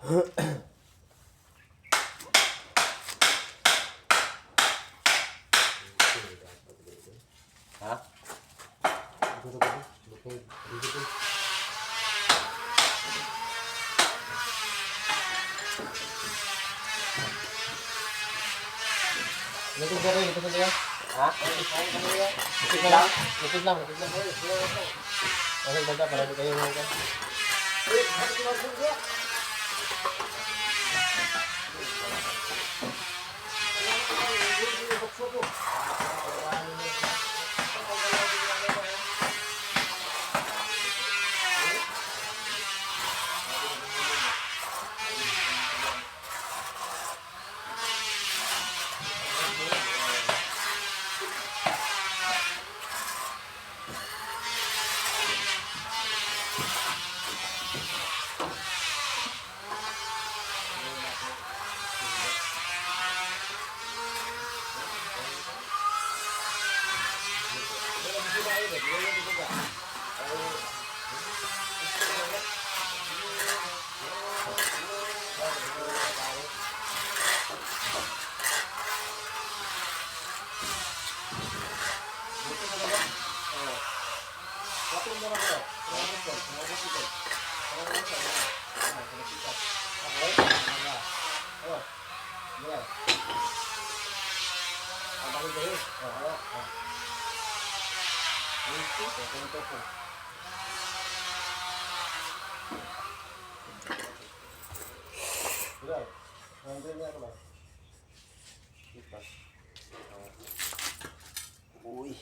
Ha? Dito. Ito ba rin? Ito ba rin? Ha? Ipit na lang. Ipit lang. Ipit lang. Okay, banda para di kayo mga. Uy.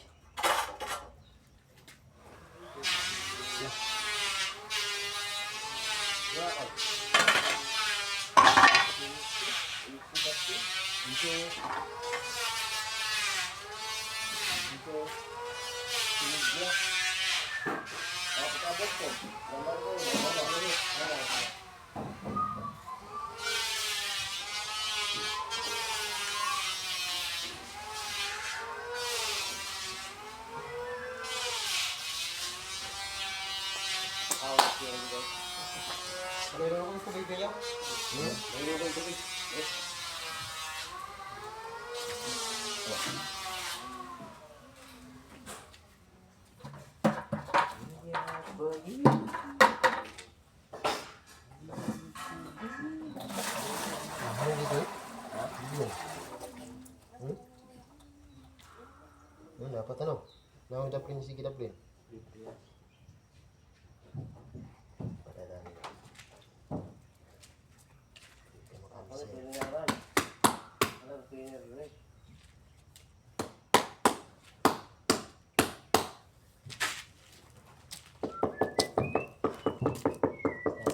Meron akong tubig kayo? Hmm? Meron akong tubig. Yes. Hmm? Hmm, dapat ano? Nawang daplin, sige daplin. Para dami. Ano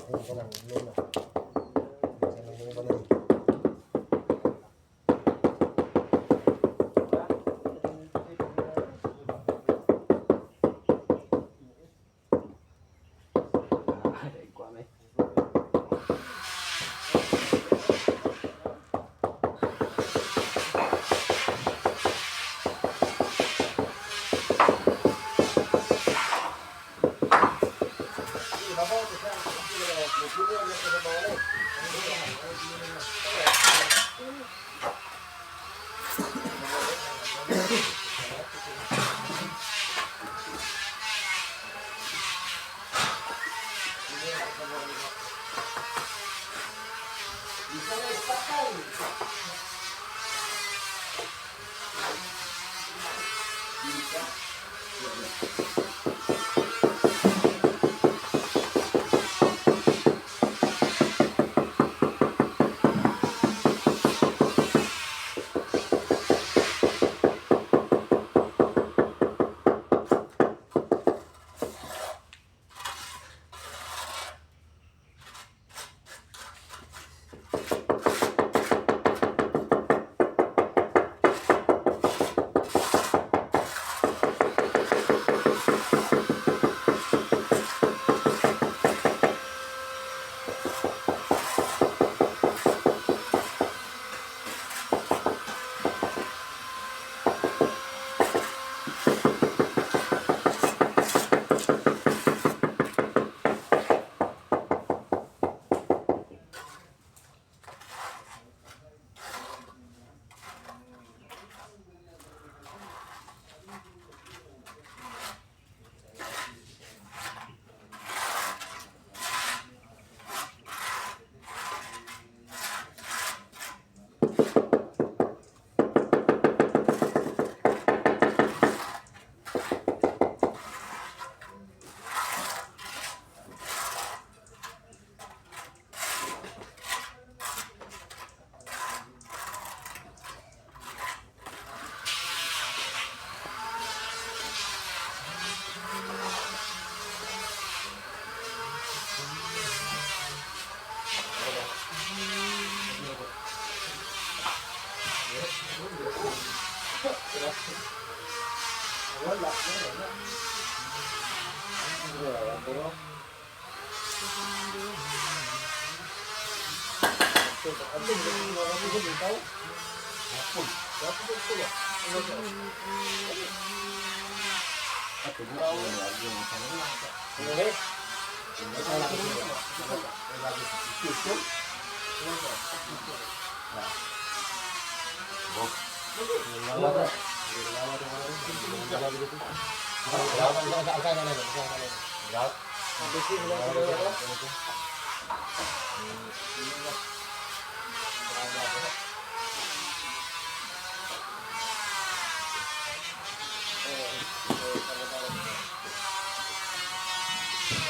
Ayun ka lang, yun na. Saan ang mga balay?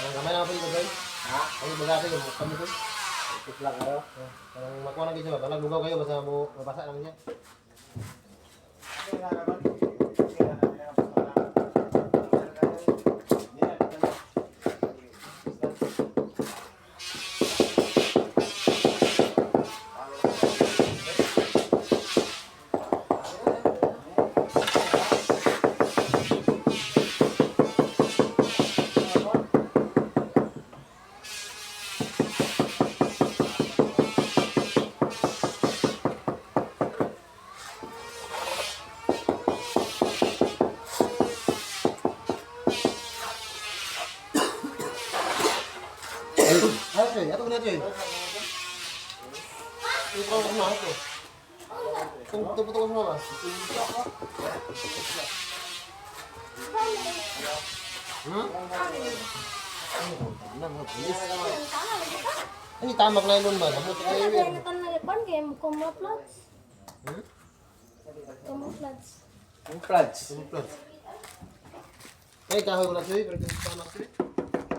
Ang gamay na pili ko, boy. Ha? Ay, bagate yung kami ko. Ipit lang araw. Parang makuha lang kayo, balag lugaw kayo basta mo mabasa lang niya. Ay, okay, ato na ito eh. Ito ko na ito. Tung tung tung sa mama. Ano tamak na yun ba? Namot kayo Ano eh. ka na kay camouflage? Camouflage. Ang floods. Tumuplas. Ay, kahoy wala siya, pero kung tamak siya.